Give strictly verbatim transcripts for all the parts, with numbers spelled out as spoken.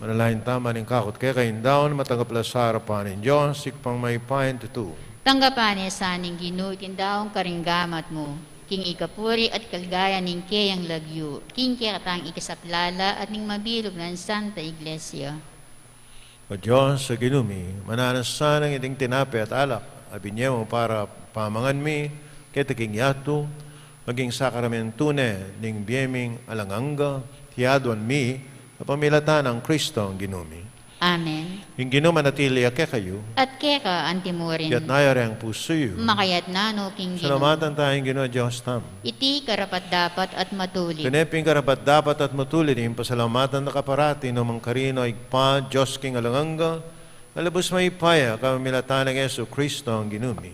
Manalangin tamu. Ing kakung keka ing daun, matanggap la sa arapan ning Dios, Ibpang mayupayang tutu. Tanggapan na sa ning Ginu iting daun karing gamat mu, king ikapuri at kaligaya ning keyang lagyu, king kekatang ikasaplala at ning mabilug nang Santa Iglesia. O Dios, a Ginu mi, mananu na sana iting tinape at alak a binye mu para pamangan mi keta king yatu, maging sakramentu ne ning bie ming alang angga, king aduan mi, kapamilatan nang Kristong Ginu mi. Amen. Ing Ginu manatili ya kekayu. At keka antimurin. Iyatas yu reng pusu yu. Makayatas na no king Ginu. Pasalamatan taya ing Ginu a Dios tamu. Iti karapat-dapat at matulid. Tune pin karapat-dapat at matulid ing pasalamatan da ka parati, nu man karin, o Ibpa, Dios king alang angga, a lubus mayupaya, kapamilatan nang Jesu Kristong Ginu mi.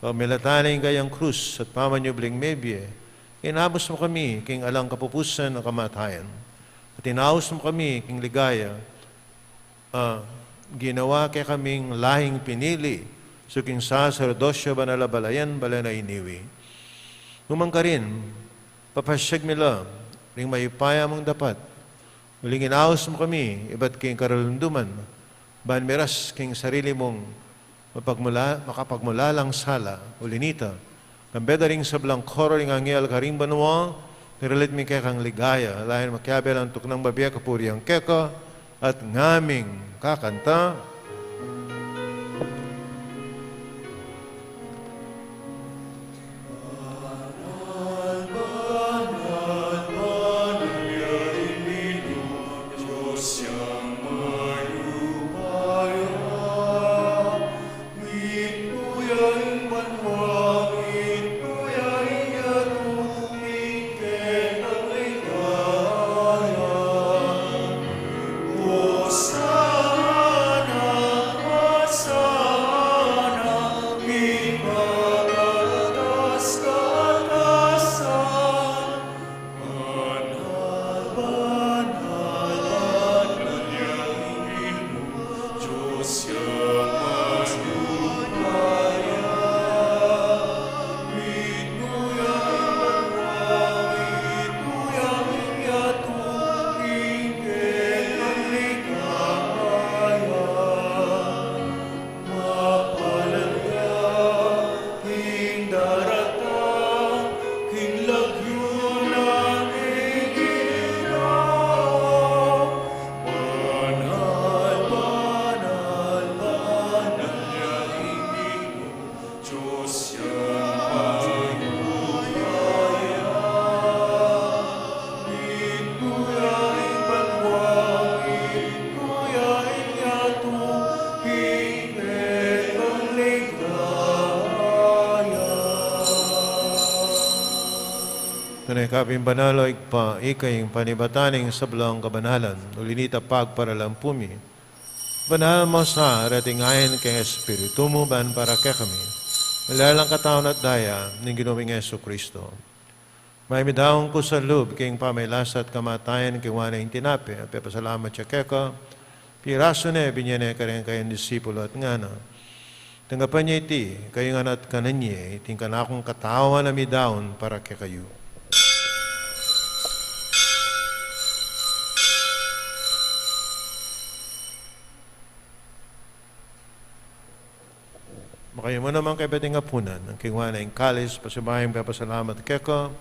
Kapamilatan ning kayang krus at pamanyubling mebie, inabus mu kami king alang kapupusan a kamatayan, at inaus mu kami king ligaya a ginawa kekaming lahing pinili, suking saserdosyo banal a balayan, bale na iniwi. Nu man karin, papasyag mi la ring mayupaya mung dapat, uling inaus mu kami ibat king karalumduman, ban miras king sarili mung mapagmula-, makapagmulalang sala, uli nita, kambe da ring sablang koro ring anghel karing banua, miralit mi kekang ligaya, lalu makiabe lang tuknang babie kapurian keka, at ngaming kakanta. Tune ka pin banal, o Ibpa, ika ing panibatan ning sablang kabanalan, uli nita pagparalan pu mi. Banal mu sa reting ain king Espiritu mu ban para kekami, milalang katawan at daya ning Ginu ming Jesu Kristo. Mayap a midaun kusang lub king pamagkasakit at kamatayan, kinuan na ing tinape, pepasalamat ya keka, pirasu ne, binye ne kareng kayang disipulu at ngana: Tanggapan ye iti kayu ngan at kanan ye, iti ing kanakung katawan a midaun para kekayu. Makayaman naman kaya pa ing apunan, nung kinuan na ing kalis, pasibayu yang pepasalamat keka,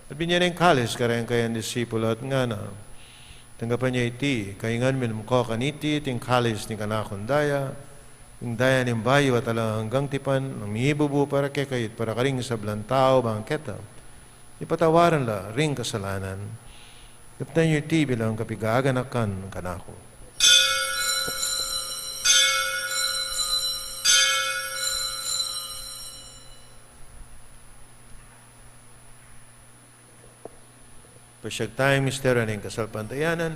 at binye ne ing kalis kareng kayang disipulu at ngana: Tanggapan ye iti kayu ngan, minum kayu kaniti, iti ing kalis ning kanakung daya, ing daya ning bayu at alang anggang tipan, a mibubu para kekayu at para karing sablang tau, bang keta ipatawaran la ring kasalanan. Daptan yu iti bilang kapaganakan kanaku. Pasyag taya ing misteryu ning kasalpantayanan.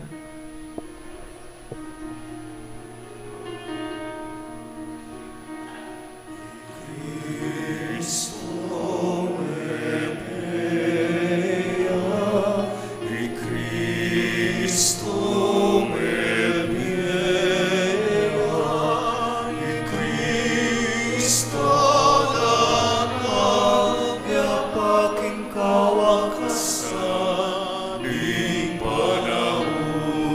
Kawakasan ning panaun.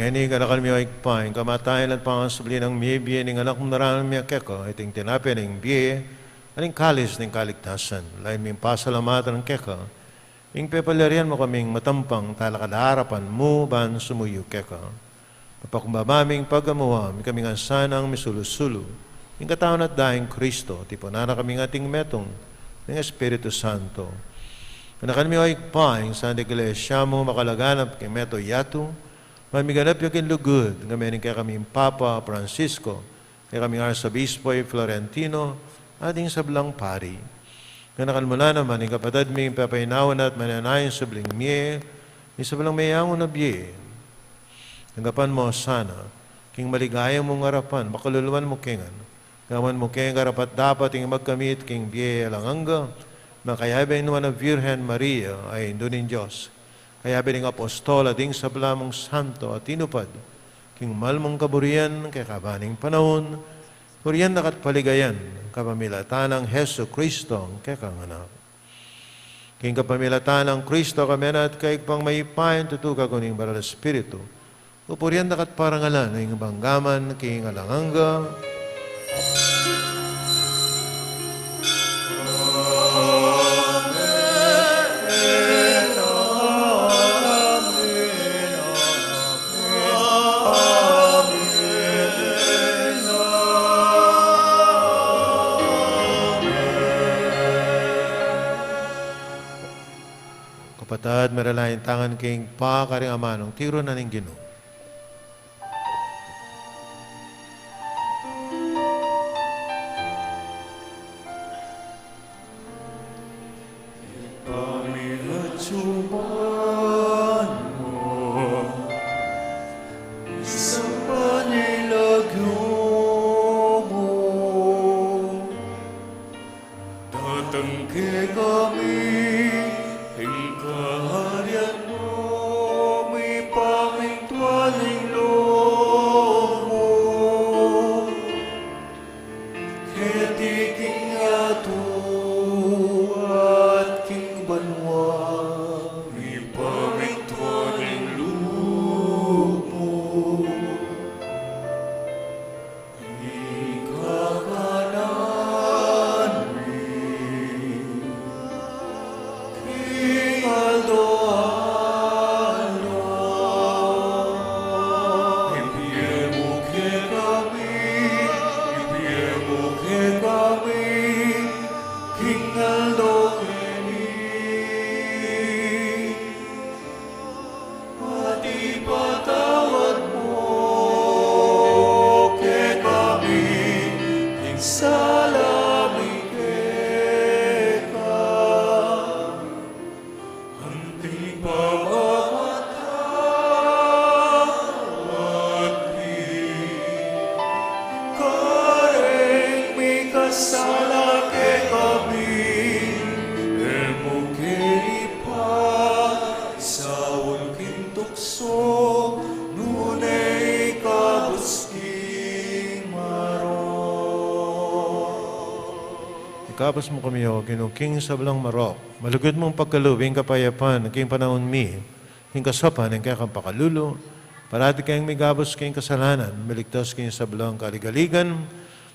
Ngeni, ganakan mi, o Ibpa, ing kamatayan at pangasubli nang mie, bie ning Anak mung daralan mi keka, iting tinape ning bie, at ing kalis ning kaligtasan. Lalu ming pasalamatan keka, ing pepalyarian mu kaming matampang talakad king arapan mu ban sumuyu keka. Papakumbaba ming pagamuan, ikami ngan sanang misulu-sulu king katawan at daya nang Kristo, tipunan na kaming ating metung ning Espiritu Santo. Ganakan mi, o Ibpa, ing Santa Iglesia mu makalaganap king mabilug a yatu, ban miganap ya king lugud, ngeni ning kekaming Papa Francisco, kekaming Arsobispo i Florentino, at ding sablang pari. Ganakan mu la naman ing kapatad ming pepainawa na at manenaya king subling mie, ing sablang meangu na bie. Tanggapan mu sana king maligaya mung arapan, pakaluluan mu ke ngan. Gawan mu keng karapat-dapat ing magkamit king bie alang angga, makayabe ning Nuan a Virgen Maria, a Indu ning Dios, kayabe ning apostol at ding sabla mung santo a tinupad king mal mung kaburian king kabang panaun, burian da ka at paligayan kapamilatan nang Jesucristo a kekang Anak. King kapamilatan nang Kristo, kami na at kaybat mayupayang tutu, kayabe ning Banal a Espiritu, pupurian da ka at parangalan ning mangga man king alang angga. Kapatad, maralay ing tangan king Ibpa, karing amanung tiru na ning Ginu. Pamilatsuman mo, isang panilagyu mo. Datang kekami ing kaharian mu, mipamintuan ing lub mu. Keti king yatu at king banua, mipamintuan ing lub mu. Ing kakanan mi king aldo-aldo ibie mu kekami, ibie mu kekami king aldo ngeni. At ipatawad mu kekami ing sala mi keka, anti ing pamamatawad mi kareng mikasala kekami, e mu ke ipaisaul king tuksu, nune ikabus king marok. Ikabus mu kami, O Ginu, king sablang marok. Malugud mung pagkalub ing kapayapan king panaun mi, king kasaupan ning kekang pakalulu, parati keng migabus king kasalanan, miligtas king sablang kaligaligan,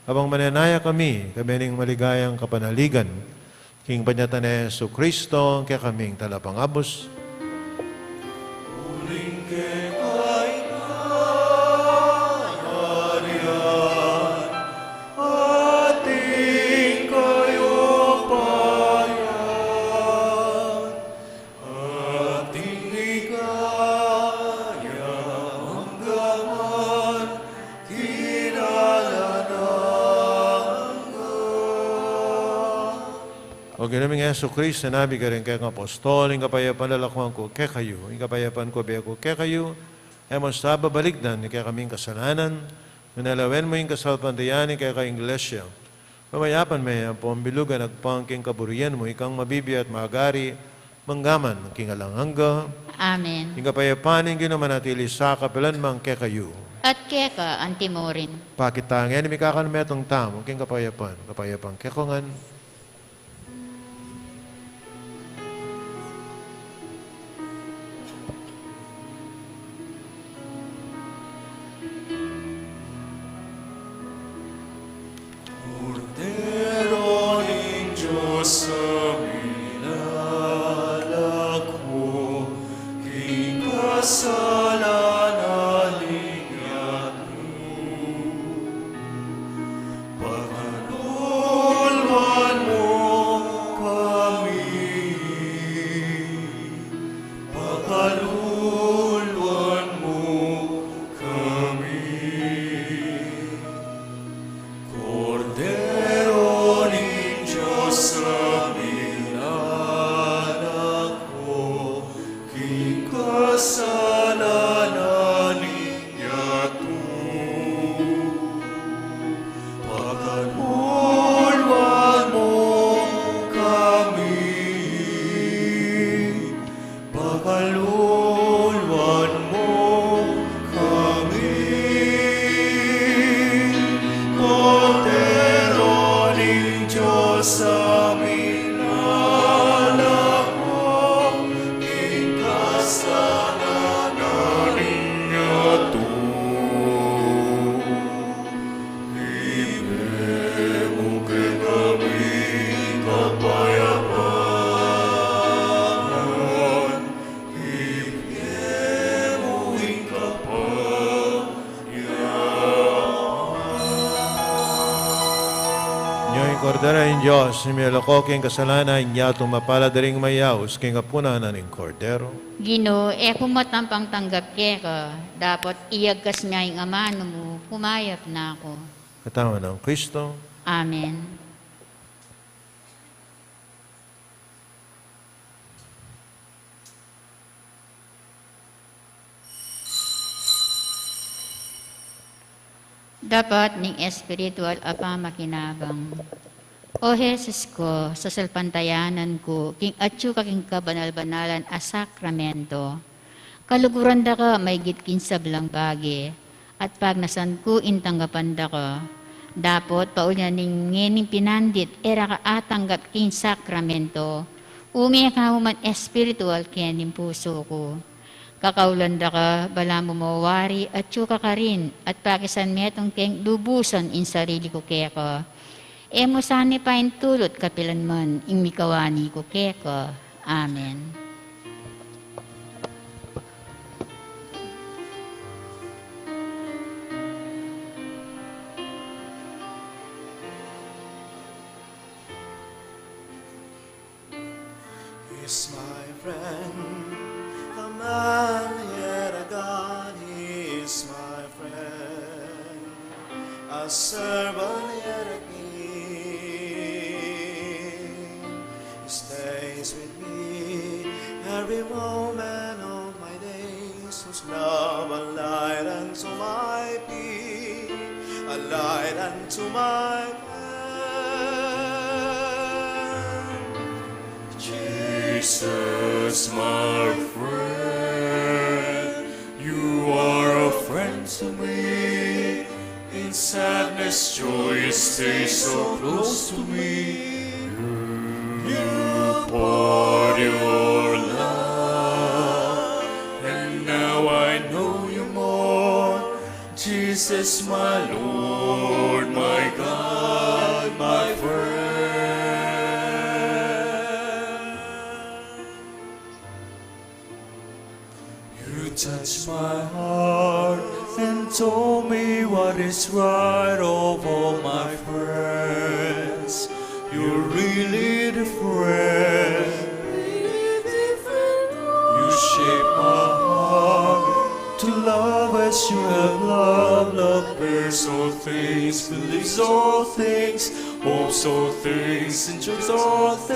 kabang manenaya kami, kayabe ning maligayang kapanaligan, king panyatang nang Jesucristo, kekaming Talapangabus. Uling keka ing kaharian, at ing kayupayan, anti ing ligaya angga man king alang angga. O Ginu ming Jesucristo, sinabi mu karing kekang apostol, ing kapayapan lalakuan ku kekayu, ing kapayapan ku ibie ku kekayu, e mu sa babalikdan ing kekaming kasalanan, nune lawen mu ing kasalpantayanan ning kekang Iglesia. Pamayapan me ampong bilugan agpang king kaburian mu, ikang mabibie at magari mangga man king alang angga. Amen. Ing kapayapan ning Ginu manatili sa kapilan man kekayu. At keka antimurin. Pakit tang ngeni ing kakanmetung tamu king kapayapan, kapayapan kekongan. Kaluluan mu kami, Kordero ning Dios a minalako king kasalanan ning yatu. Ibie mu kekami ing kapayapan, ibie mu ing kapayapan. Nya ing Kordero ning Dios, a mialako king kasalanan ning yatu. Mapalad ding mayaus king apunan ning Kordero. Ginu, e ku matampang tanggap keka, dapot iyagkas me ing amanu mu, kumayap na ku. Katawan nang Kristo. Amen. Dapat ning espiritual a pamakinabang. O Jesus ku, sasalpantayanan ku king atyu ka king kabanal-banalan a sakramento. Kaluguran da ka maigit king sablang bage, at pagnasan ku ing tanggapan da ka. Dapot pauli na ning ngening pinandit e ra ka atanggap king sakramento, ume ka man espiritual kening pusu ku. Kakaulan da ka, balamu mo wari atyu ka karin, at pakisan metung keng lubusan ing sarili ku keka. E mu sana paintulut kapilan man ing mikawani ku keka. Amen. Is my friend, a man yet a God, he is my friend, a servant yet a king. He stays with me every moment of my days, whose love a light unto my feet, a light unto my path. Jesus, my friend, you are a friend to me. In sadness, joy, you stay so close to me. You poured your love, and now I know you more. Jesus, my Lord, my God, my friend. You touch my heart and told me what is right of all my friends. You're really different. You shape my heart to love as you have loved. Love bears all things, believes all things, hopes all things, endures all things.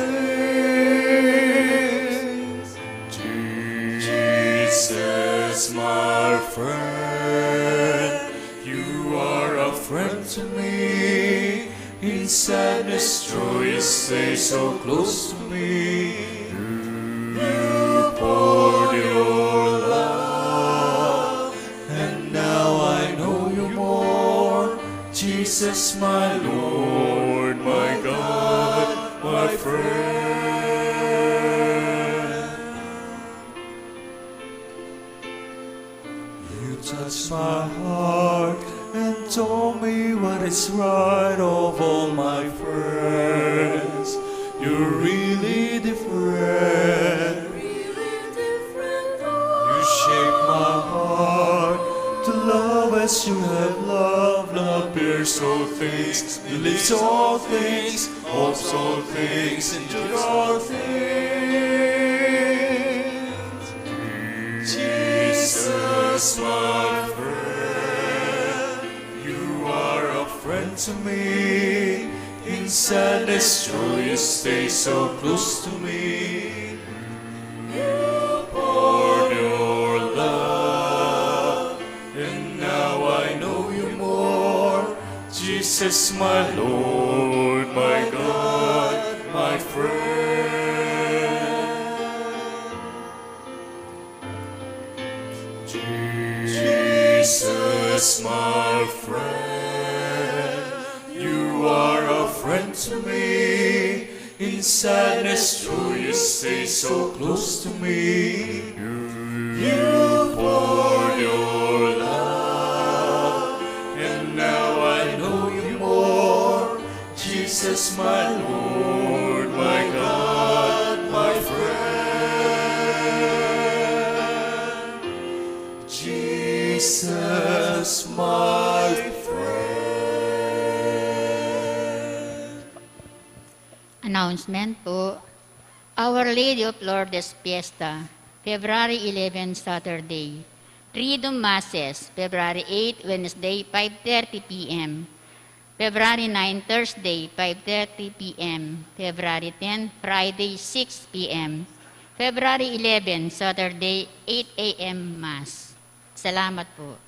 Jesus, my friend, you are a friend to me. In sadness, joy, you stay so close to me. You poured your love, and now I know you more. Jesus, my Lord, my God, my friend. You touch my heart and told me what is right of all my friends. You're really different. You shape my heart to love as you have loved. Love bears all things, believes all things, hopes all things, endures all things. Jesus, my friend, you are a friend to me. In sadness, joy, you stay so close to me. You poured your love, and now I know you more. Jesus, my Lord, my God, my friend. Jesus, my friend, you are a friend to me. In sadness, joy, you stay so close to me. You pour your love, and now I know you more. Jesus, my Lord, my God, my friend. Jesus, my friend. Announcement po. Our Lady of Lourdes Fiesta, February eleven, Saturday. Triduum Masses, February eight, Wednesday, five thirty p m. February nine, Thursday, five thirty p m. February ten, Friday, six p m. February eleven, Saturday, eight a m. Mass. Salamat po.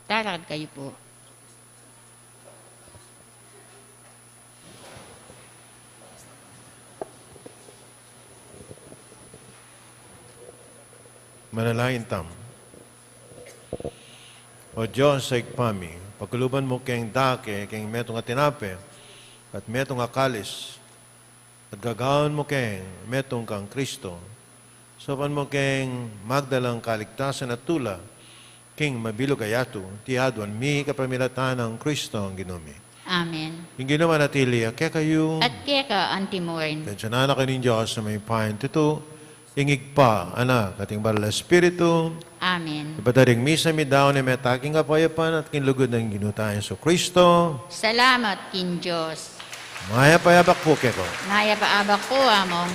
Talakad kayu po. Manalangin tamu. O Dios a Ibpa mi, pakuluban mu keng dake keng metung a tinape at metung a kalis, at gagawan mu keng metung kang Kristo, saupan mu keng magdalang kaligtasan at tula king mabilug a yatu, iti aduan mi kapamilatan nang Kristong Ginu mi. Amen. Ing Ginu manatili ya kekayu. At keka antimurin. Pensanan na kayu ning Dios a mayupaya king tutu, ing Ibpa, Anak, at ing Banal a Espiritu. Amen. Ipatad ing misa mi daun, ing meta king kapayapan at king lugud nang Ginu tang Jesu Kristo. Salamat king Dios. Mayap a abak pu kekayu. Mayap a abak pu, Among.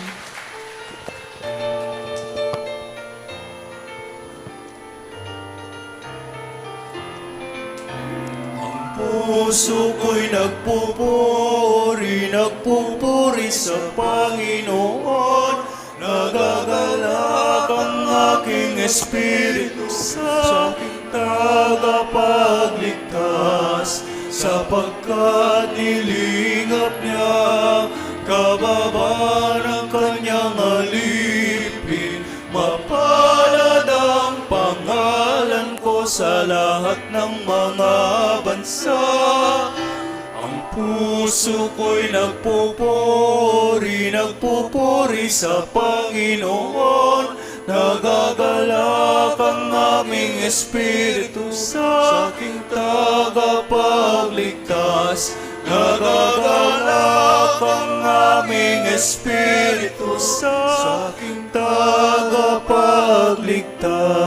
Ang puso ko'y nagpupuri, nagpupuri sa Panginoon. Nagagalak ang aking espiritu sa aking tagapagligtas, sapagkat nilingap niya kababa ng kanyang alipin. Mapalad ang pangalan ko sa lahat ng mga bansa. Ang puso ko'y nagpupuri, nagpupuri sa Panginoon. Nagagalak ang aming espiritu sa aking tagapagligtas. Nagagalak ang aming espiritu sa aking tagapagligtas.